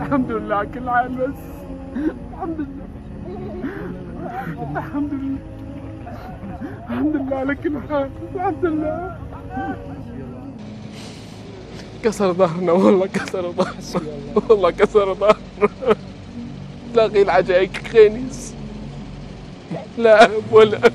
الحمد لله على كل حال، بس الحمد لله، الحمد لله، الحمد لله على كل حال، الحمد لله. كسر ظهرنا والله، كسر ظهرنا والله، كسر ظهرنا. تلاقي العجائب خنيس، لا أب ولا أب.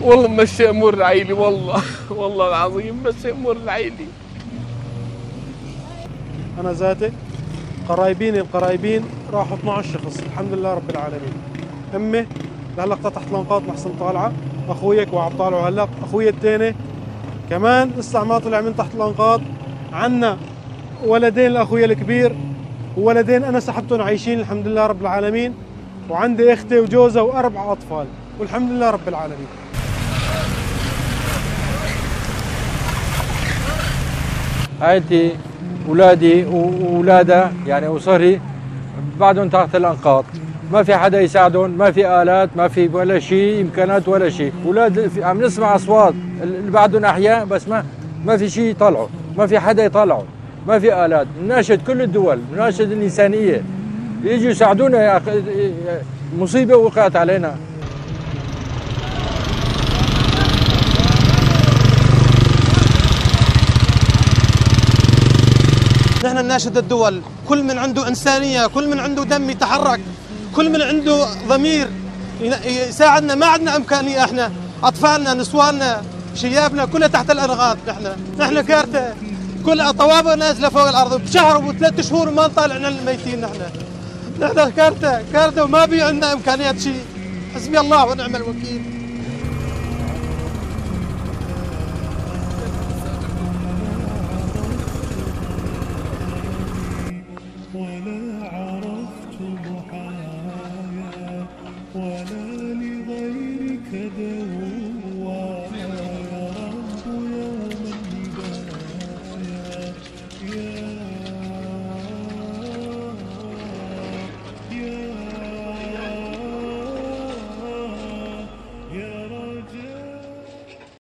والله مشي امور العيلة، والله والله العظيم مشي امور العيلة. انا ذاتي قرايبيني القرايبين راحوا 12 شخص، الحمد لله رب العالمين. امي لهلا تحت الانقاض محسن طالعه، اخويك وعم طالعوا هلا، اخوي الثاني كمان لسه ما طلع من تحت الانقاض. عنا ولدين لاخوي الكبير وولدين انا سحبتهم عايشين الحمد لله رب العالمين، وعندي اختي وجوزها واربع اطفال والحمد لله رب العالمين. عائلتي اولادي واولادها يعني وصهري بعدهم تحت الانقاض، ما في حدا يساعدهم، ما في الات، ما في ولا شيء امكانات ولا شيء. اولاد عم نسمع اصوات اللي بعدهم احياء، بس ما في شيء يطلعوا، ما في حدا يطلعوا، ما في الات. نناشد كل الدول، نناشد الانسانية يجوا يساعدونا يا اخي، مصيبة وقعت علينا. نحن نناشد الدول، كل من عنده إنسانية، كل من عنده دم يتحرك، كل من عنده ضمير يساعدنا. ما عندنا إمكانية، احنا أطفالنا، نسواننا، شيابنا كلها تحت الأنقاض. نحن كارثة، كل طوابق نازلة فوق الأرض بشهر وثلاث شهور ما نطالعنا الميتين. نحن كارثة كارثة، وما بي عندنا إمكانيات شيء. حسبي الله ونعم الوكيل.